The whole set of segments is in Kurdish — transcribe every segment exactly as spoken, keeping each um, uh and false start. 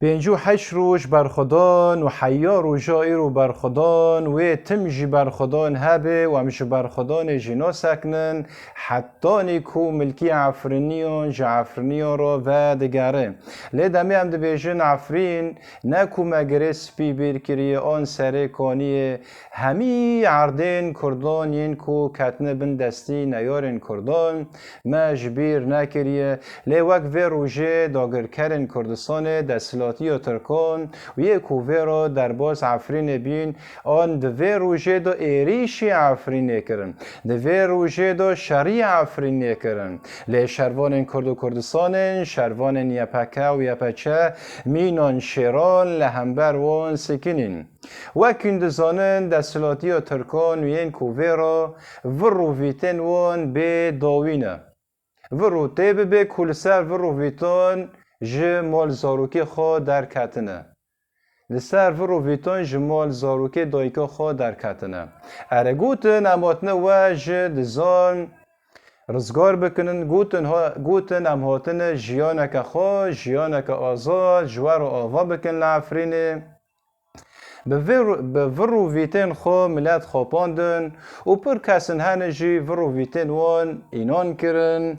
Pêncî û heşt roj berxwedan û heya roja îro berxwedan wê tim jî berxwedan hebe û em ji berxwedanê jî nasekinin, hetanî ku milkî Efrîniyan ji Efrîniyan re vedigere. Lê demê em dibêjin Efrîn ne ku me girê spî bîr kiriye an serê kaniyê, hemî erdên Kurdan yên ku ketine bin destî neyarên Kurdan me ji bîr nekiriye. Lê wek vê rojê dagirkerên Kurdistanê desthilatiya Tirkan û yê ku vê re derbas Efrînê bîn, an di vê rojê de êrîşî Efrînê kirin. Di vê rojê de şerî Efrînê kirin. Lê şervanên Kurd û Kurdistanên, şervanên Y P K û Y P Ç mînan şêran li hember wan sekinîn. Wek hûn dizanin, desthilatiya Tirkan û yên ku vê re vir û vîtên wan bê dawî ne. Vir û tê bibe ku li ser vir û vîtan ji mal zarokê xwe derketine. Li ser vir û vîtan ji mal zarokê dayika xwe derketine. Ere gotin, em hatine we ji dizan rizgar bikinin, gotin, ha-, gotin, em hatine jiyaneke xwe, jiyaneke azad, ji we re ava bikin li Efrînê. Bi vê ru-, bi vir û vîtên xwe milet xapandin û pir kesin hene jî vir û vîtên wan înan kirin.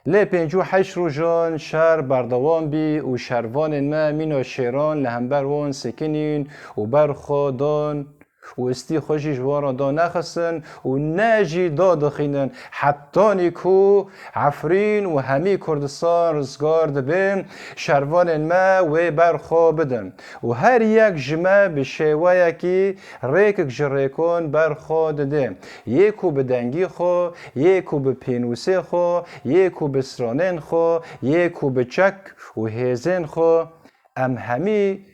Lê pêncî û heşt rojan şer berdewam bî û şervanên me mîna şêran li hember wan sekinîn û ber xwe dan û istî xwe jî ji wan re danexistin û ne jî dadixînin, hetanî ku Efrîn û hemî Kurdistan rizgar dibe, şervanên me wê ber xwe bidin û her yek ji me bi şêweyekî rêkek ji rêkan ber xwe dide. Yê ku bi dengî xwe, yê ku bi pênûsê xwe, yê ku bi stranên xwe, yê ku bi çek û hêzên xwe, em hemî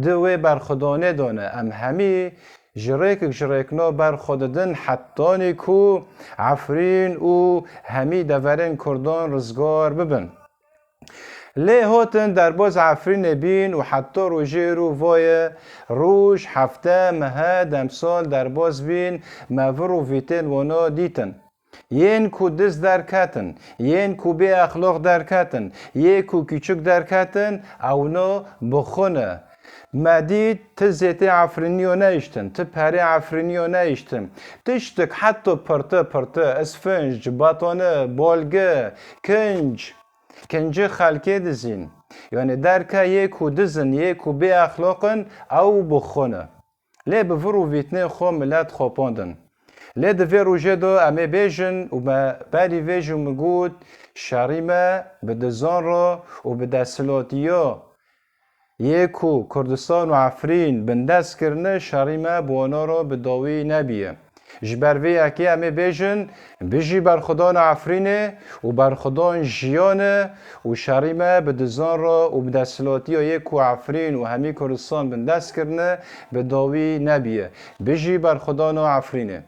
di wê berxwedanê de ne. Em hemî ji rêkek ji rêkna ber xwe didin, hetanî ku Efrîn û hemî deverên Kurdan rizgar bibin. Lê hatin derbaz Efrînê bîn û heta rojê îro vaye roj, hefte, mehe, demsal derbaz bîn, me vir û vîtên wana dîtin. Yên ku diz derketin, yên ku bê exlaq derketin, yê ku kûçik derketin, ewna bi xwe ne. Me dît ti zêtê Efrîniyo nehiştin, ti perê Efrîniyo nehiştin. Tiştik heta pirti pirti, isfinc, batane, balge, kinc, kincê xelkê dizîn. Yanî derke yê ku dizin, yê ku bê exlaq in, ew bi xwe ne. Lê bi vir û vîtinên xwe milet xapandin. Lê di vê rojê de em ê bêjin û me berî vê jî min got, şerî me bi dizan re û bi desthilatiya yê ku Kurdistan û Efrîn bindest kirine, şerî me bi wana re bi dawî nebiye. Ji ber vê yekê em ê bêjin, bijî berxwedana Efrînê û berxwedan jiyan e û şerî me bi dizan re û bi desthilatiya yê ku Efrîn û hemî Kurdistan bindest kirine, bi dawî nebiye. Bijî berxwedana Efrînê.